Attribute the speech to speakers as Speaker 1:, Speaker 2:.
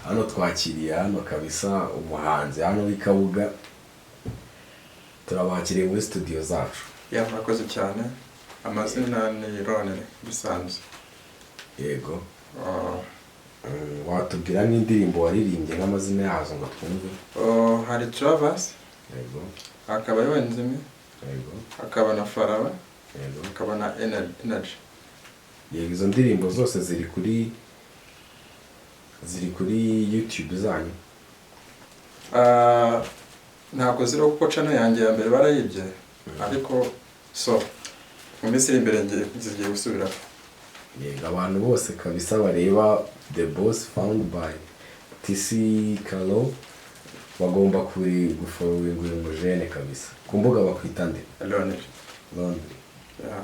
Speaker 1: Hano twakiriye hano kabisa umuhanzi hano w'i Kabuga. Turabakiriye muri studio zacu.
Speaker 2: Yeah, murakoze cyane. Amazina ni Ronere bisanzwe.
Speaker 1: Yego.
Speaker 2: Ah,
Speaker 1: Watubwira nk'indirimbo waririmbye, nk'amazina yazo ngo twumve?
Speaker 2: Oh, hari Travers, hakaba Yonzimi, hakaba na Faraba, hakaba na Energy.
Speaker 1: Yego, izo ndirimbo zose ziri kuri YouTube zanyu?
Speaker 2: Ah, ntabwo ziriho kuko channel yanjye ya mbere barayibye, ariko so mu minsi iri imbere zigiye gusubiraho.
Speaker 1: Yego, abantu bose kabisa bareba The Boss Found by TC Kalo bagomba kuri gufollowinga uyu mujene kabisa. Ku mbuga bakwita nde?
Speaker 2: Ronere.
Speaker 1: Londres.
Speaker 2: Yeah.